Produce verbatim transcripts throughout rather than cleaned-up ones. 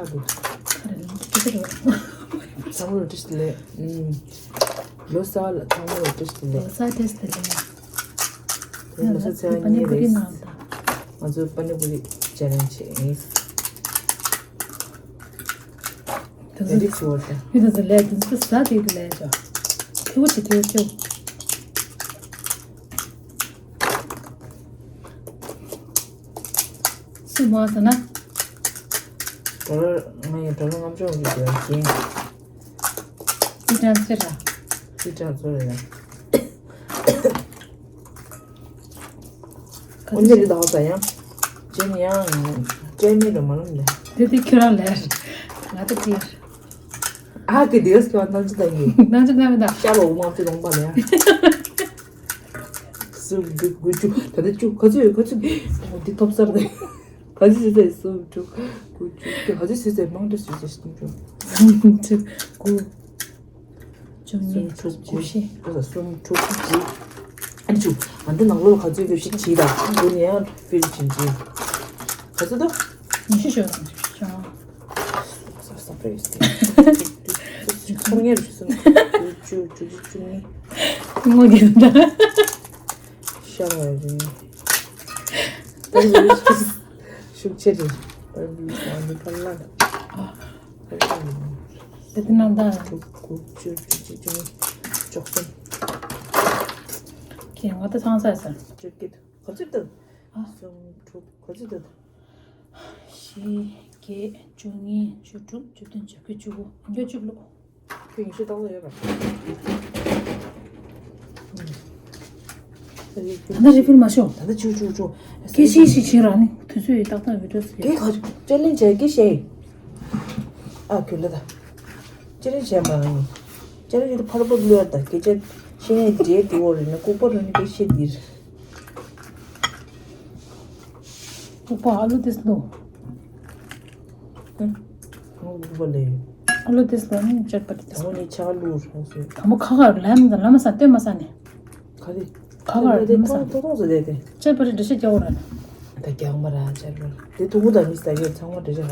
ཁ་རེ་ལོ་ཏི་ཏི་རོ། ཚང་མ་ལ་བཀྲ་ཤིས་བདེ་ལེགས། ཨུམ། ལོ་གསར་ལ་ཚང་མ་ལ་བཀྲ་ཤིས་བདེ་ལེགས། ལོ་གསར་བཀྲ་ཤིས་བདེ་ལེགས། དེ་ལོ་གསར་ཚེས་པ་གཉིས་རེད། ང་ཚོ་པ་ནི་པུ་རི་ཅེ་ལེན་ཇི་བྱེད་ཡིན། དེ་ཚོ་རིགས་ཞུ་བ་དང་། མི་དེ་ཚོ་ལས་དེ་ཚོ་ཟ་དེ་དེ་ལས་ཅོ། ཐེའུ་ཆེ་ཐེའུ་ཆེ། སུ་མ་ཟ་ན། ཌོ་ལར་ང་ཡི་ཌོ་ལར་ལྔ་བཅུ་ཡོད་ཀྱི་ཡོད་ཀྱིན། ཅི་དྲན་ཚེ་ར། ཅི་དྲན་ཚེ་ར། འོན་ཏེ་རི་དྭགས་ཟ་ཡང་། ཅན་ཡང་། ཅན་ནི་རོ་མ་ལམ་ལས། དེ་དེ་ཁྱོད་རང་ལས། ང་ད་ཅི། ཨ་ཀི་དེ་སྐྱོ་སྣང་ཅི་ད་ཡིན། སྣང་ཅི་ན་མི་ད། ཤ་ལོ་མང་ཅི་ལོང་པ་ལས། སུ་དགུ་དགུ་བཅུ་ད་ལྟ་བཅུ་ག་ཚོད་ཡོད་ག་ཚོད་འདི་ཐོབ་སར་ནས་ག་ཚོད་ཟེར་ཚེ་སུ་བཅུ་དགུ་བཅུ་ག་ཚོད་ཟེར་ཚེ་མང་དུ་ཟེར་ཚེ་སུ་བཅུ་དགུ་བཅུ་གཉིས་བཅུ་བཞི་སུམ་ཅུ་དགུ་ཨ་ནི་བཅུ་ཨ་འདི་ནང་ལོགས་ག་ཚོད་ཡོད་ཞིག་བྱིས་ད་འདི་ནས་ཡང་ཕིལ་བྱིན་ཅི་ག་ཚོད་དོ། ཉི་ཤུ་ཞོ་དང་ཞོ། ས་ས་པྲེ་སི་ཏེ། ཚོར་ངེར་ཞུ་སོང་། བཅུ་བཅུ་བཅུ་གཉིས། ངོ་རྒྱལ་ད། ཤར་བ་རེད། པར་བུ་ཤུགས་ཆེ་རེད། པར་བུ་ཨ་ནི་ཕར་ལ། དེ་དེ་ནང་ད། དྲུག་དགུ་བཅུ་བཅུ་གཅིག་བཅུ་གཉིས་བཅུ་གསུམ། ཁྱེད་ང་ད་ཚང་ས་ས། བཅུ་བརྒྱད་ག་ཚོད་འདུག་ཨ། གསུམ་དྲུག་ག་ཚོད་འདུག་བཞི་བརྒྱད་བཅུ་གཉིས་བཅུ་དྲུག་བཅུ་བདུན་བཅུ་དགུ་བཅུ་དགུ་ཉི་ཤུ་བཅུ་དྲུག་ལོ། ཁྱོད་ཉི་ཤུ་ཏག་ཏག་ཡོད་པ། ད་ལྟ་རི་ཕིལ་མ་ཤོག་ད་ལྟ་བཅུ་བཅུ་བཅུ། སྐད་ཤིག་ཤིག་བྱེད་ར་ནི་དུས་ཚོད་ཡོད་ཏག་ཏག་ཡོད་འགྲོ་ཟེར། སྐད་ག་ཅེ་ལེན་བྱས་སྐད་བཤད། ཨ་ཁྱོད་ལ་ད། ཅེ་ལེན་བྱས་མ་ར་ནི། ཅེ་ལེན་བྱས་ཏེ་ཕར་པར་གླུ་ཡར་ད་སྐད་ཆ་བཤད་ནས་འདྲེ་འདྲེ་འོ་རེ་ནི་ལྐུགས་པ་ར་ནི་སྐད་བཤད་འདིར། ལྐུགས་པ་ཨ་ལུ་དེ་སློ། ཨང་། ལྐུགས་པ་ལས། ཨ་ལུ་དེ་སློ་ནི་ཅར་པ་དེ་དང་པོ་ནི་ཆ་ལུ་རང་སོས། དང་པོ་ཁ་ཁར་ལམ་དང་ལམ་ས་སྟོན་མ་ས་ནས། ག་རེ། ཁ་ཁར་ལམ་ས། ཐོང་ཐོང་ཐོང་ཟེར་དེ་དེ། ཅར་པ་དེ་འདྲ་ཤ་རྒྱག་འོ་ར་ན། ད་རྒྱག་མ་ར་ཅར་པ་དེ་ཐུང་ངུ་དང་མི་ས་ཡོད་ཚང་མ་འདྲ་ཤ་ར།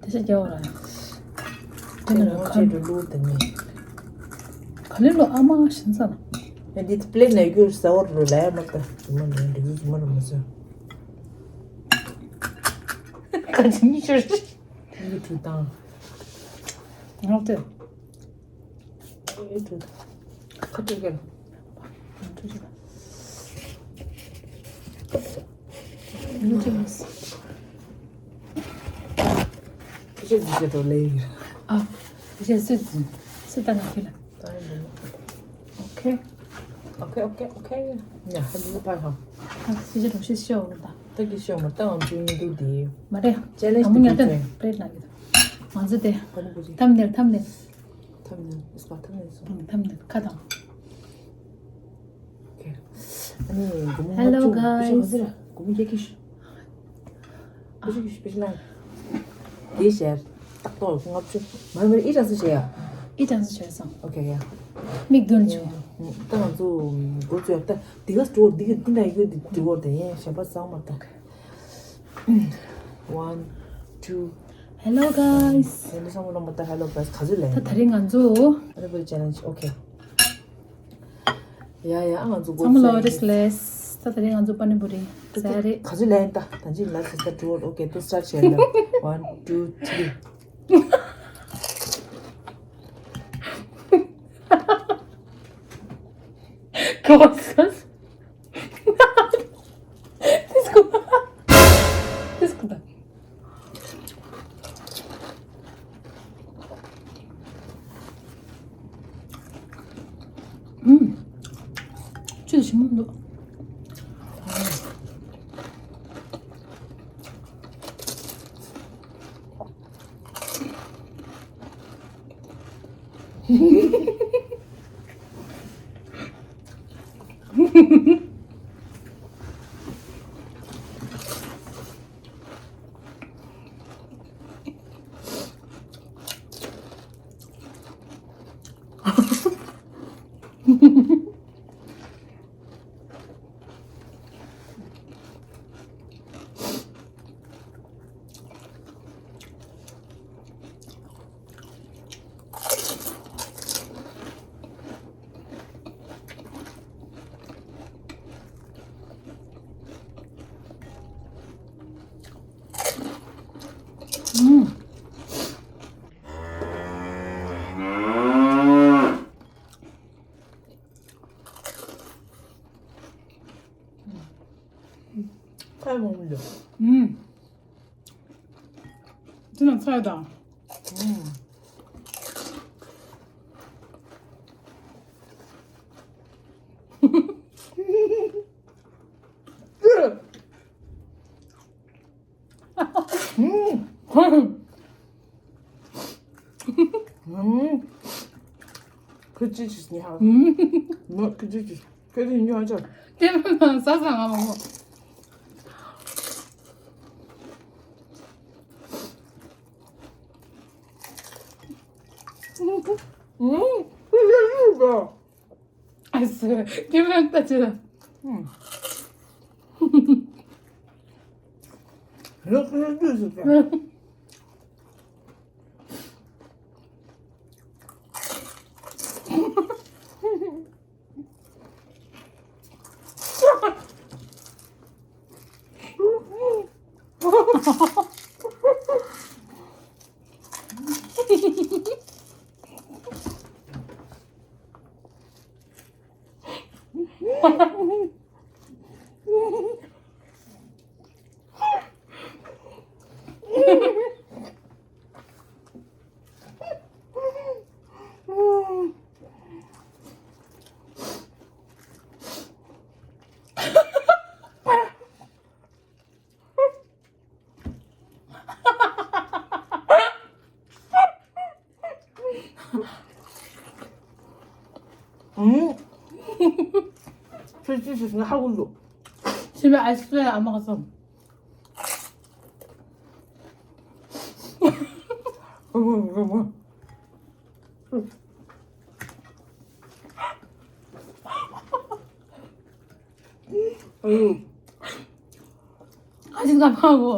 དེ་ཆ་རྒྱ་བ་ར། དེ་ནི་ར་ཁ་ལུ་དེ་ནི། ག་ལེ་ལོ་ཨ་མ་ཤིན་ས་ན། ཡ་འདི་པླེ་ནས་རྒྱུ་ཟ་བར་རུ་ལ་ཡ་མ་ལྟ་ཟི་མ་ནི་འདི་ཟི་མ་རུ་མ་ཟ། ག་ཅི་ནི་ཤོར་ཤི། འདི་ཐུ་དང་། ང་ལྟ། ཁ་ཁ་ཁ་ཁ་ཁ། ཁྱེད་ཀྱིས་ཀྱི་འགྲོ་ལེ་ཡིན། ཨ། ཁྱེད་སུ་སུ་ད་ང་ཁྱེད་ལ། ད་ཡིན་འདུག་ཨོ་ཁེ། ཨོ་ཁེ་ཨོ་ཁེ་ཨོ་ཁེ། ཡ་ཧ་འདི་ཕ་ཧ། ཨ་སི་ཇེ་རོ་ཤི་ཤོ་ད། ད་ཀྱི་ཤོ་མ་ད་ང་ཚོའི་མི་འདུག་དེ། མ་རེད། ཅེ་ལེན་ཇི་དང་པོ་ཉལ་དུ་ཐོན་པྲེད་ལ་གི་ད། ང་ཚོ་དེ། ཕ་ནི་པུ་ཅི། ཐམ་ནེལ་ཐམ་ནེལ། ཐམ་ནེལ་ཨིས་པ་ཐམ་ནེལ་སོ། ཐམ་ནེལ་ཁ་དང་། ཨ་ནི་སྒོར་མོ་Hello ལྔ་བཅུ། guys. ཕྱི་ཟེར་སྒོར་མོ་བརྒྱད་ཀྱི་ཤི། ཨ་ཤི་ཤི་ཤི་ལ། དེ་ཞེར་ཏག་ཏོག་ལྔ་བཅུ། མ་མ་ཨི་ཏྲང་སུ་ཞེ་ཡ། ཨི་ཏྲང་སུ་ཞེ་སོང་། ཨོ་ཁེ་ཡ། མིག་དོན་ཆུ། ད་ང་ཚོ་སྒོར་ཚོད་ད་དེ་ག་སྤྲོ་འདི་གི་འདི་ན་ཡོད་འདི་འདི་བོར་དེ་ཡན་ཞེ་པ་ཚང་མ་ད། One, two. Hello guys. Hello guys. ག་ཚོད་ལས། ད་ད་རིང་ང་ཚོ། Hello guys challenge. Okay. ཡ་ཡ་ཨ་ང་ཚོ་ཚང་མ་ལ་བཀྲ་ཤིས་བདེ་ལེགས། ད་ད་རིང་ང་ཚོ་པ་ནི་པུ་རི་ཟ་རེད། ག་ཚོད་ལས་ད་ད་ཅི་ལ་ཟ་ད་འགྲོ། Okay, to start བྱས་ལ། One, two, three. ག་བ་ཟ། This good. This good. ཨུམ། ཅི་ཞིམ་མོ་འདུག་ཚ་མོ་མི་འདུག་ཨུམ། ཅི་ན་ཚ་ཡོད་དང་། ཨུམ། ཨུམ། ཁུ་ཅི་ཅི་ཉ། ཁུ་ཅི་ཅི། ཁུ་ཅི་ཉ་ཅ། ཏེ་མ་ས་ས་ང་མ་མོ། ཁུ་ཅི་ཅི་ག་ཨ་སི། ཁྱེད་རང་ལྟ་ཅི། ལོག་ལོག་ལོག་ཟེར། ཁྱོད་ཅི་ཞིག་ང་ཧ་གོ་འདུག་ཕྱི་མ་ཨ་ཤི་ཨ་མ་ག་སོང་། ཨ་ཅི་ང་ཕ་བོ།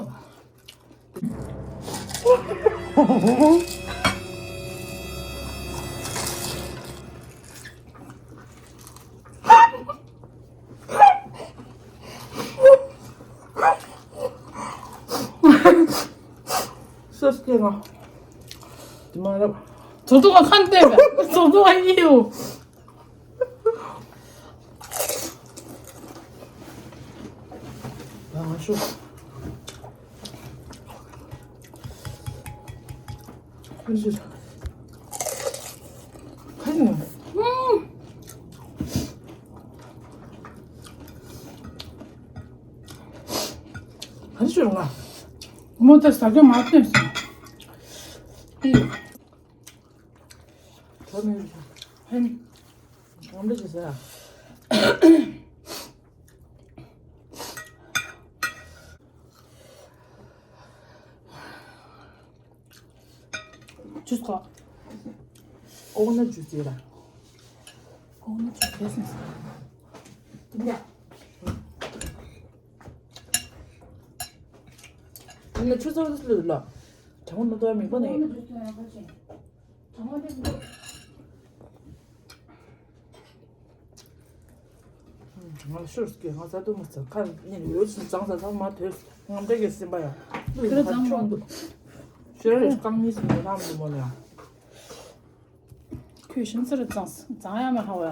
སོ་སྐྱེ་ང་། དེ་མ་རབ། ཚོགས་གཙོ་ཁ་འདེབས། ཚོགས་གཙོ་ཨ་ཡིའོ། ང་ཤོག་ཁ་ཤོག་ཁ་ཤོག་ཁ་ཤོག་ང་། མོ་ད་ཟ་གི་མ་ཐོན་སོང་། ཨི། ད་མི་ཧན། ང་འདྲ་ཞིག་ཟ། ཇུས་གོ། ཀོ་ན་ཇུས་ཡོད་ལ། ཀོ་ན་ཇུས་ཡོད་སོང་ཟ། འདི་འདྲ། ང་ཆུ་ཚོད་ལ་ལ། དྲང་མོ་ནོ་དོ་མི་པོ་ནི། ང་ཤོར་སྐྱེ་ང་ཟ་དུ་མི་ཚར་ཁ་ཉིན་ཡོད་ཕྱིན་ཙང་ཟ་ཚང་མ་དོས་ངམ་འདྲ་གི་སེམས་པ་ཡ། ཁྱོད་རང་ཚང་མ་འདུག་ཤོར་རེ་རྐང་གཉིས་སུ་མི་ལྷམ་འདུག་མོ་ལ། ཁོས་ཤིན་ཙི་རུ་གཙང་གཙང་ཡ་མ་ཧ་བ་ཡ།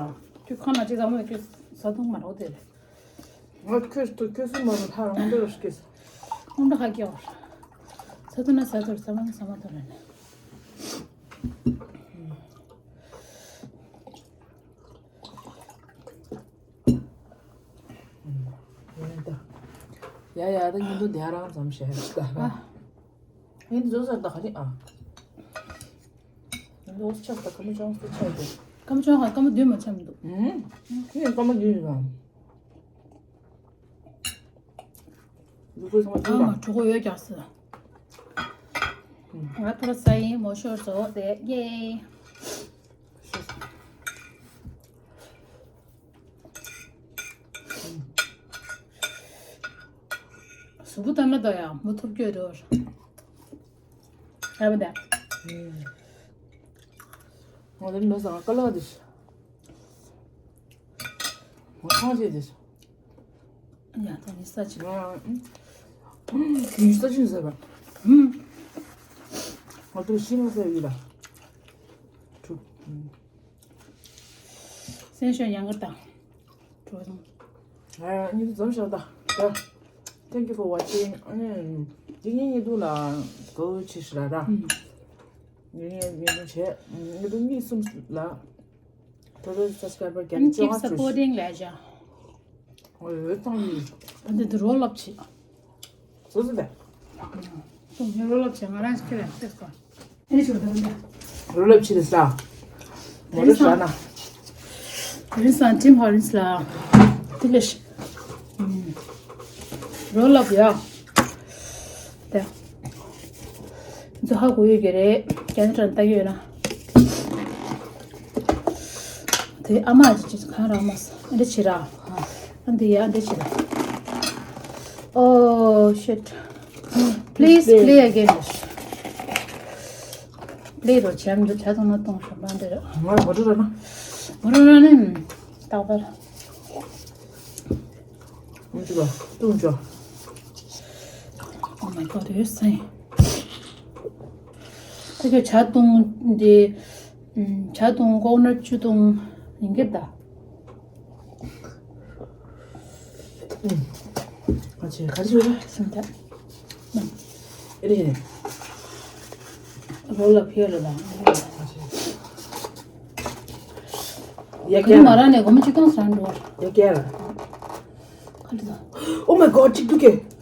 ཁོས་ཁ་ན་ཅི་ཟ་མོ་ཁོས་ཟ་དུང་མ་རོ་དེ་རེད། ང་ཁོས་ཏུ་ཁོས་སུ་མ་རོ་ཐ་རང་འདྲ་རུ་སྐྱེས། ཁོང་འདྲ་ཧ་སྐྱེ་བར། ཟ་དུ་ན་ཟ་དུར་ཟ་མ་ན་ཟ་མ་དུར་རེད། ཡ་ཡ་ད། ཡ་ཡ་ད་ཉིན་དུ་དེ་རང་ཙམ་བཤད་ད། ཨ། ཡིན་འཛུལ་ཟེར་ད་ག་རེ་ཨ། ཡིན་འོ་ཆགས་ད་ཀ་མོ་ཅོང་སུ་ཆགས་ཏེ། ཀ་མོ་ཅོང་ཧ་ཀ་མོ་བདུན་མ་ཆགས་མི་འདུག་ཨུམ། ཁྱོད་ཀ་མོ་བདུན་རེད་ཨ། འཛུལ་ཁོས་ཚང་མ་ཨ་བདུན་མ་ད། གྲོད་ཁོག་ཡོད་ཀྱག་སི། ང་ཐོ་ར་ས་ཡིན་མོ་ཤོར་བཟོ་དེ་ཡེ། གཟུགས་པོ་ལྟ་ན་ད་ཡང་མོ་ཐུབ་སྐྱོ་འགྲོ། ཨ་བ་ད། ང་ལ་མི་ཟང་ཀ་ལ་དེ། ང་ཐང་ཆེ་དེ། ཡ་ད་ནི་ས་ཆེ། ང་ནི་ས་ཆེ་ཟེར་བ། ང་ཚོ་ཤིང་ལ་ཟེར་ཡོད་ལ། ཐུབ། སེམས་ཤོག་ཡང་གར་དང་། གྲོ་དང་། ཨ་ཡ་གཉིས་འཛོམས་ཤོག་ད། ད། Thank you for watching. ཨ་ནི་འདི་ངའི་ཉེ་དུ་ལ་གོ་ཆེ་ཤི་ལ་ར། ངའི་ཉེ་དུ་བྱས། ཉེ་དུ་གཉིས་གསུམ་ལ་total subscriber རྒྱ་ནི་བཅོ་ལྔ་བཅུ་ཞིག་ལས་བྱ། ཨོ་ཡོད་ཏང་ཡིན། ཨ་འདི་འདི་རོལ་ལབ་ཆེ། སོ་སོ་དེ། ཏང་ཡིན་རོལ་ལབ་ཆེ། ང་རང་ཞིག་ཁྱེད་ལ་ཤེས་སོ། རོལ་ལབ་ཆི་རེད་ས། མོ་རེ་ས་ན། རིན་སང་ཊིམ་ཧ་རིན་ས་ལ། དེ་ལས་ཤི། རོལ་ལབ་ཡ། དེ། ཛོ་ཧ་གོ་ཡོད་ཀྱི་རེད། ཀན་ཏྲན་ལྟ་ཡོད་ན། དེ་ཨ་མ་ཅི་ཅི་གང་རག་མ་སོང་། ཨ་འདྲ་ཆི་ར། ཨ་འདི་ཡ་ཨ་འདྲ་ཆི་ར། Oh shit. Please play again. Play རོ་ཆེམ་དུ་ཆ་ཐུང་ན་གཏོང་ཤོག་མ་འདྲ། ང་མོ་ཏོ་ར་ན། མོ་ར་ན་ནི་རྟག་པར། མོ་ཅི་ག་ཏུང་ཅོ། Oh my god, you say. ད་ཁྱོད་ཇ་བཏུང་འདི། ཇ་བཏུང་ཀོ་ནཊ་ཆུ་བཏུང་ཡིན་གྱི་ད། ཨ་ཅེ་ག་རེ་ཞུ་རེད། སེམས་ཐག་ཨེ་རེད། རོལ་ལ་ཕེ་རེད་ད། ཡ་གི་ང་རང་ནས་སྒོར་མོ་གཅིག་སྟོང་ཟ་འགྲོ། ཡ་གི་ལ། ག་རེ་ད། Oh my god, གཅིག་འདུག་གས།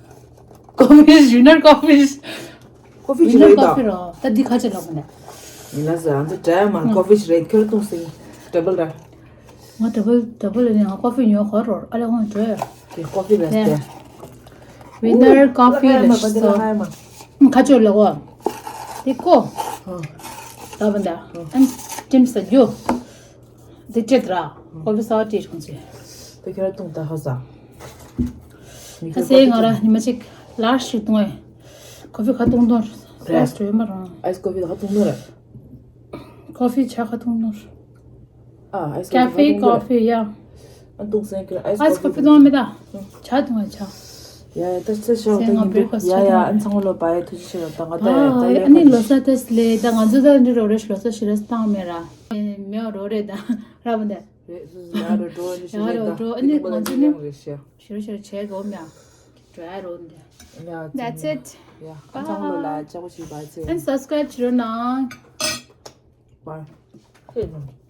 ཀོ་ཕི་ཡུ་ནར་ཀོ་ཕི། ཀོ་ཕི་ཅི་རེད་ད། ཀོ་ཕི་ར། ད་འདི་ཁ་ཆེ་ལབ་ནས། ཡིན་ན་ཟ་འདི་ཌྲའི་མ་ཀོ་ཕི་ཅི་རེད། ཁྱོད་གཏོང་སྲིང་ཌབ་བལ་ར། ང་ཌབ་བལ་ཌབ་བལ་ནས་ང་ཀོ་ཕི་ཉོ་གོ་རོ། ཨ་ལེ་ཧོན་ཏྲོ། དེ་ཀོ་ཕི་རེད་དེ། ཝི་ནར་ཀོ་ཕི་ལ་ཤི་སོ། ཁ་ཆོ་ལ་གོ། དེ་ཀོ། ད་བན་ད། ཨན་ཊིམ་ས་རྒྱུ། དེ་སྤྲད་ར། ཀོ་ཕི་སོ་ཊི་ཁོང་ཚོས། དེ་ཁྱོད་གཏོང་ད་ཧ་ས། ཨ་སེ་ང་ར་ཉི་མ་གཅིག་ལར་ཞིག་གཏོང་ཨེ། ཀོ་ཕི་ཁ་གཏོང་གཏོང་། ཨེ་སི་ཊི་ཡོད་མ་རང་། ཨའི་སི་ཀོ་ཕི་ཁ་གཏོང་གཏོང་ར། ཀོ་ཕི་ཆ་ཁ་གཏོང་གཏོང་། ཨ་ཨའི་སི་ཀོ་ཕི་ཁ་གཏོང་གཏོང་ར། ཀ་ཕེ་ཡ། ཨ་གཏོང་སེང་ཀི་ཨའི་སི་ཀོ་ཕི་གཏོང་མེད་ད། ཆ་གཏོང་ཨེ་ཆ། ཡ་ཡ་ད་ཚེ་ཤོག་ད་ཡིན་འདུག་ཡ་ཡ་ཨ་ཚང་མ་ལོ་བ་ཡ་ཐུགས་རྗེ་ཆེ་ད་ང་ད་ཡ་ད་ཡ་ཨ་ནི་ལོ་ས་ཏེས་ལེ་ད་ང་ཚོ་ད་འདི་རོ་རེ་ལོ་ས་ཤི་རེ་སྟངས་མེད་ར། མེ་རོ་རེ་ད་ར་བ་འདི། རེད་སུ་སུ་ཡ་རོ་འགྲོ་ནི་ཤི་རེ་ད་ཨ་ནི་ང་ཚོ་ནི་ཤི་རེ་ཤི་རེ་བྱེད་དགོས་མེད། འགྲོ་ཡ་རོ་འདི། ཡ། That's it. ཡ་ཨ་ཚང་མ་ལོ་ལ་ཅག་པོ་ཞིག་བ་ཚེ། And subscribe བྱེད་རོགས་གནང་། བར། ཁྱེད་ནང་།